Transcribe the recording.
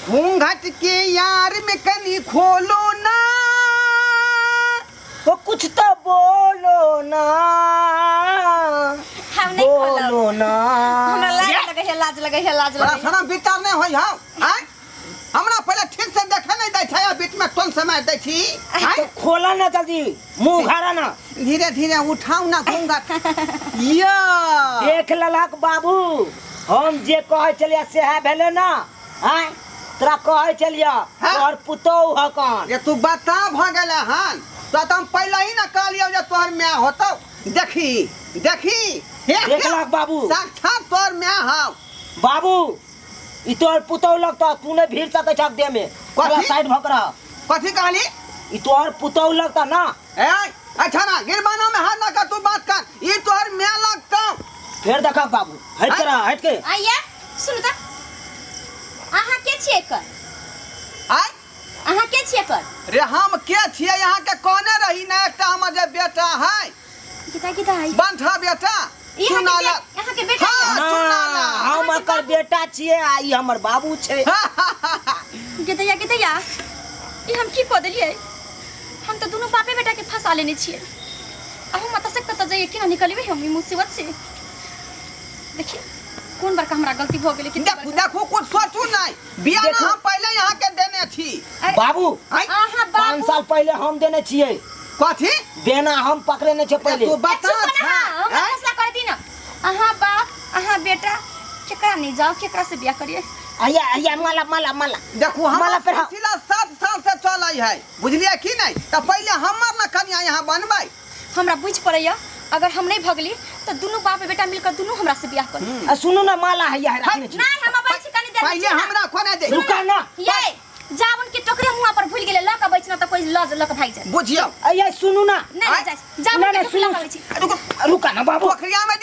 घूंघट के यार में कनी खोलो ना, वो कुछ तो बोलो ना। हम नहीं बोलो ना, हमरा लाज लगे है, लाज लगे है, लाज लगे है। शरम विचार नहीं होय हौ। आय हमरा पहिले ठीक से देखे नहीं दै छै, बीच में टोन समय दै छी। तो खोला ना जल्दी, मुंह उघारा ना, धीरे धीरे उठाऊ ना घूंघट। या देख ललक बाबू, हम जे कहै छलियै सेहे भेलै ना। आय तोरा कहै छलियै तोहर पुतोहु हकन। रे तू बता भ गेलै हन तो हम पहिले ही ना कहलियौ जे तोहर my होतौ। देखी देखी देख लक बाबू, साक्षात तोहर my हौ बाबू। ई तोहर पुतोहु लगतौ, तू नहीं भीड़ सकै छक देह में। कथी? साइड भऽ रह। कथी कहली? ई तोहर पुतोहु लगतौ ना। ए अच्छा ना गिरबाना में हाथ ना कर, तू बात कर। ई तोहर my लगतौ। फेर देखा बाबू, हट के रह, हट के। आइया सुन त, अहाँ के छियै कर? आय अहाँ के छियै कर? रे हम के छियै यहाँ के कोने रही ना, एकटा हमर जे बेटा है। किता किता है? बंठा बेटा। यहाँ के बेटा। हाँ, हम एकर बेटा छियै आ ई हमर बाबू छै। गेदैया गेदैया, ई हम की कऽ देलियै? हम तऽ दुनू बापे बेटा के फंसा लेने छियै। आ हम एतऽ से कतऽ जइयै, केना निकलबै हम ई मुसीबत से? देखिए कोन बड़का हमरा गलती भऽ गेलै। देखू देखू, कुछ सोचू नहीं, बियाह हम पहिले यहाँ के देने छी बाबू। 5 साल पहिले हम देने छियै। कथी बेना हम पकड़ने छे पहिले? तू बता, हम फैसला कर दी ना। अहाँ बाप अहाँ बेटा, केकरा नहीं जाओ, केकरा से बियाह करिए? आया आया माला माला माला। देखू हम सिलसिला 7 साल से चलै है, बुझलियै की नहीं? त पहिले हमर न कनिया यहाँ बनबै। हमरा बुझ पड़ैया अगर हम नहीं भगली तो दुनू बाप बेटा मिलकर दुनू हमरा से बियाह कर। आ सुनू ना, माला है यार रखने छी। नहीं हम अबै छी कनी देर पहिले हमरा कोने दे। रुका ना ये जावन के टोकरी मुंह पर भूल गेले, ल के बैठ ना त कोई ल ल के भाग जाए। बुझियौ। आया सुनू ना। नहीं जाय, जावन के टोकरी लऽ के छी। रुका ना बाबू, पोखरिया में